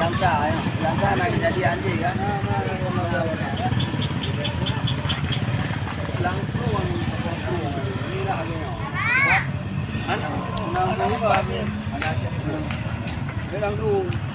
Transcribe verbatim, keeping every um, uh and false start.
Langsa, ya. Langsa na kejadian jih, kan? Langkrueng, langkrueng. Inilah agaknya. Kan? Langkrueng. Ini langkrueng.